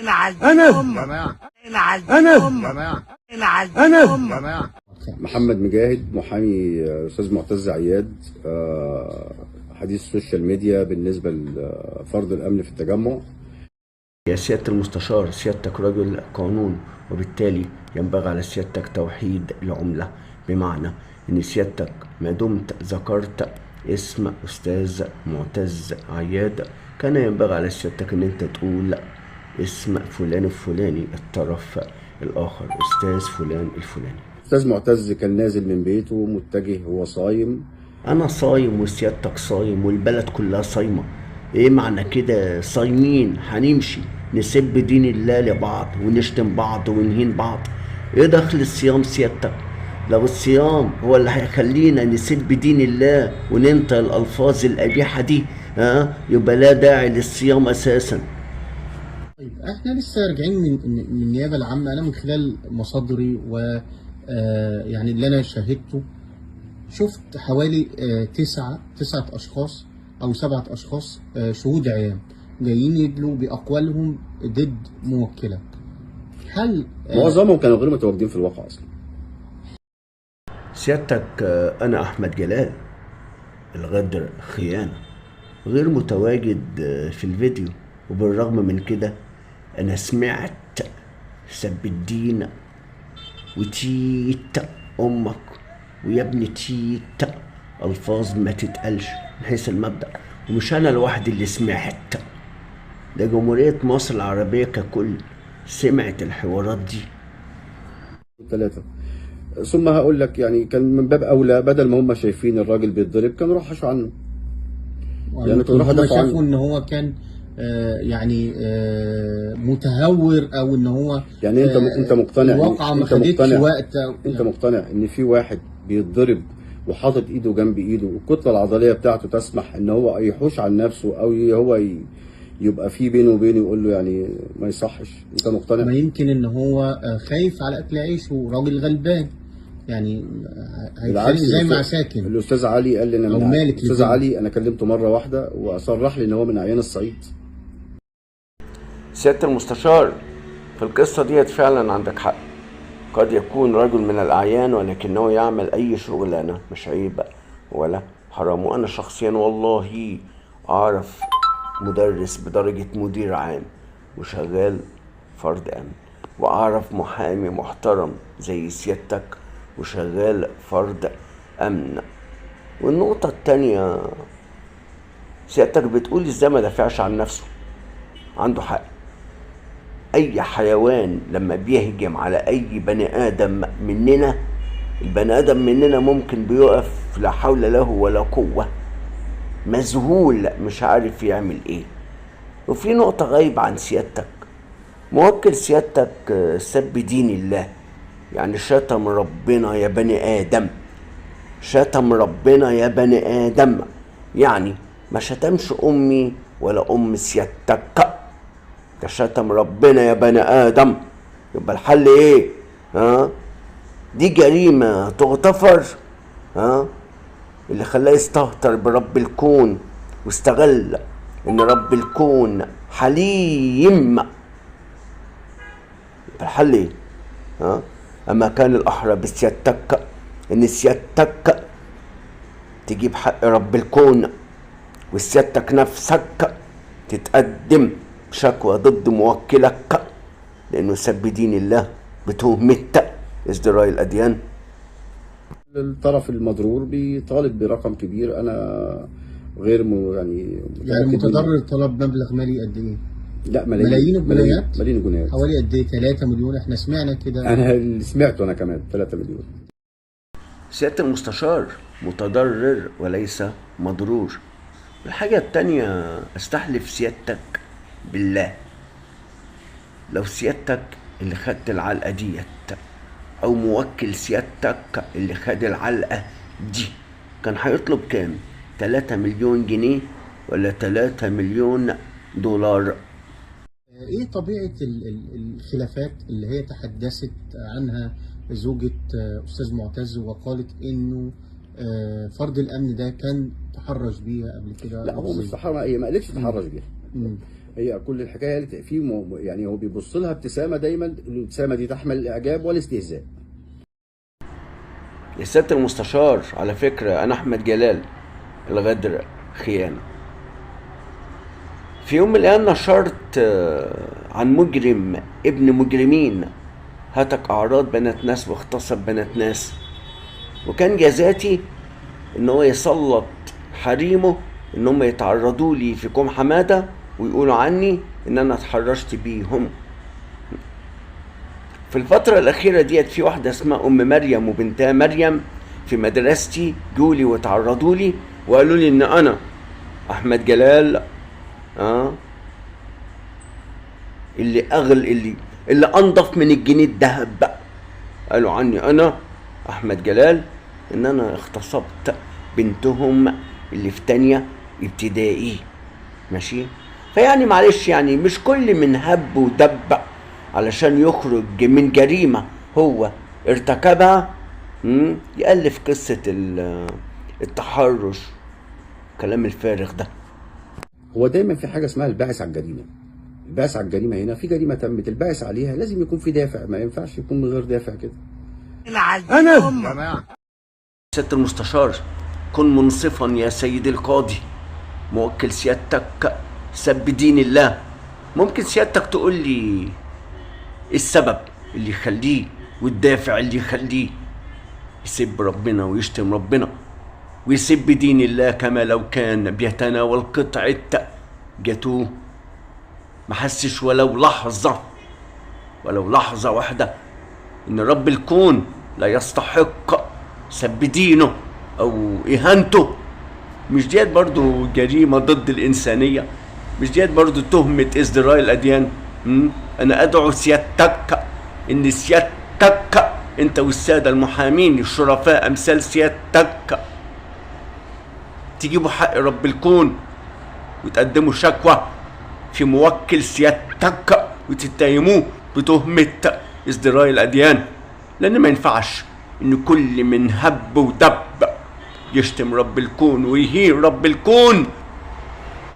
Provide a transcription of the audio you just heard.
انا انا انا محمد مجاهد، محامي استاذ معتز عياد. حديث ال social media بالنسبة لفرد الامن في التجمع. يا سيادة المستشار، سيادتك رجل قانون، وبالتالي ينبغي على سيادتك توحيد العملة، بمعنى ان سيادتك ما دمت ذكرت اسم استاذ معتز عياد كان ينبغي على سيادتك ان انت تقول اسم فلان الفلاني، الطرف الاخر استاذ فلان الفلاني. استاذ معتز كان نازل من بيته متجه، هو صايم. انا صايم وسيادتك صايم والبلد كلها صايمة. ايه معنى كده صايمين؟ هنمشي نسب دين الله لبعض ونشتم بعض ونهين بعض؟ ايه دخل الصيام سيادتك؟ لو الصيام هو اللي هيخلينا نسب دين الله وننطق الالفاظ القبيحة دي، ها، يبقى لا داعي للصيام اساسا. طيب احنا لسه راجعين من النيابة العامه. انا من خلال مصادري و يعني اللي انا شاهدته، شفت حوالي تسعة اشخاص او 7 اشخاص، شهود عيان جايين يدلوا باقوالهم ضد موكلك. هل معظمهم كانوا غير متواجدين في الواقع اصلا. سيادتك انا احمد جلال، الغدر خيانة، غير متواجد في الفيديو، وبالرغم من كده انا سمعت سب الدين وتيت امك ويا ابن تيت، الفاظ ما تتقالش من حيث المبدأ. ومش انا لوحدي اللي سمعت، ده جمهورية مصر العربية ككل سمعت الحوارات دي. 3. ثم هقول لك يعني كان من باب اولى، بدل ما هم شايفين الراجل بيتضرب كانوا راحوا حشوا عنه. يعني كانوا راحوا هم دافعوا شافوا عنه. ان هو كان يعني متهور، او ان هو يعني انت مقتنع الواقعة ما انت خدتش مقتنع وقت انت مقتنع ان في واحد بيتضرب وحاطط ايده جنب ايده والكتله العضلية بتاعته تسمح ان هو يحوش عن نفسه او هو يبقى في بينه وبينه يقول له يعني ما يصحش؟ انت مقتنع؟ ما يمكن ان هو خايف على اكل عيشه، راجل غلبان يعني، هيتخانق زي مع ساكن. الاستاذ علي قال لي انا أو من مالك الاستاذ للدنيا. علي انا كلمته مرة واحدة وصرح لي ان هو من اعيان الصعيد. سيادة المستشار، في القصة ديت فعلا عندك حق، قد يكون رجل من الأعيان ولكنه يعمل أي شغلانة، مش عيب ولا حرام. وأنا شخصيا والله أعرف مدرس بدرجة مدير عام وشغال فرد أمن، وأعرف محامي محترم زي سيادتك وشغال فرد أمن. والنقطة التانية، سيادتك بتقول إزاي ما دافعش عن نفسه؟ عنده حق. اي حيوان لما بيهجم على اي بني ادم مننا، البني ادم مننا ممكن بيقف لا حول له ولا قوة، مذهول مش عارف يعمل ايه. وفي نقطة غايبة عن سيادتك، موكل سيادتك سب دين الله، يعني شتم ربنا يا بني ادم، شتم ربنا يا بني ادم، يعني ما شتمش امي ولا ام سيادتك، ده شتم ربنا يا بني ادم. يبقى الحل ايه؟ ها؟ دي جريمة تغتفر؟ ها؟ اللي خلاه يستهتر برب الكون واستغل ان رب الكون حليم. يبقى الحل ايه؟ ها؟ اما كان الاحرى بسيادتك ان سيادتك تجيب حق رب الكون، وسيادتك نفسك تتقدم شكوى ضد موكلك لأنه سب دين الله بتهمة ازدراء الأديان. الطرف المضرور بيطالب برقم كبير، انا غير يعني يعني متأكد منه. المتضرر طلب مبلغ مالي قد ايه؟ لا، ملايين. ملايين الجنيهات؟ ملايين الجنيهات. حوالي قد ايه؟ 3 مليون احنا سمعنا كده. انا اللي سمعته انا كمان 3 مليون. سيادة المستشار متضرر وليس مضرور. الحاجة التانية، استحلف سيادتك بالله لو سيادتك اللي خدت العلقة ديت أو موكل سيادتك اللي خد العلقة دي كان هيطلب كام؟ 3 مليون جنيه ولا 3 مليون دولار؟ ايه طبيعة الخلافات اللي هي تحدثت عنها زوجة استاذ معتز وقالت انه فرد الامن ده كان تحرش بيها قبل كده؟ لا، هو مش تحرش، هي ما قالتش تحرش بيها. هي كل الحكاية قالت في يعني هو بيبص لها ابتسامة دايما، الابتسامة دي تحمل الاعجاب والاستهزاء. يا سيادة المستشار، على فكرة أنا أحمد جلال، الغدر خيانة. في يوم من الأيام نشرت عن مجرم ابن مجرمين هتك أعراض بنات ناس واغتصب بنات ناس، وكان جزاتي إن هو يسلط حريمه إن هم يتعرضوا لي في كوم حمادة ويقولوا عني إن أنا اتحرشت بيهم. في الفترة الأخيرة ديت في واحدة اسمها أم مريم وبنتها مريم في مدرستي جولي وتعرضوا لي وقالوا لي إن أنا أحمد جلال اللي أغل اللي أنضف من الجنيه الذهب بقى. قالوا عني أنا أحمد جلال إن أنا اغتصبت بنتهم اللي في تانية ابتدائي. ماشي؟ فيعني معلش، يعني مش كل من هب ودب علشان يخرج من جريمة هو ارتكبها يألف قصة التحرش، كلام الفارغ ده. هو دايما في حاجة اسمها الباعث على الجريمة. الباعث على الجريمة هنا في جريمة تمت، الباعث عليها لازم يكون في دافع، ما ينفعش يكون من غير دافع كده. انا سيادة المستشار، كن منصفا يا سيد القاضي. موكل سيادتك سب دين الله. ممكن سيادتك تقول لي ايه السبب اللي يخليه والدافع اللي يخليه يسب ربنا ويشتم ربنا ويسب دين الله كما لو كان بيتناول قطعة جاتوه؟ ما حسش ولو لحظة، ولو لحظة واحدة إن رب الكون لا يستحق سب دينه أو إهانته. مش ديت برضو جريمة ضد الإنسانية؟ مش ديت برضو تهمة ازدراء الأديان؟ أنا أدعو سيادتك إن سيادتك أنت والسادة المحامين الشرفاء أمثال سيادتك تجيبوا حق رب الكون وتقدموا شكوى في موكل سيادتك وتتهموه بتهمة ازدراء الأديان، لأن ما ينفعش إن كل من هب ودب يشتم رب الكون ويهين رب الكون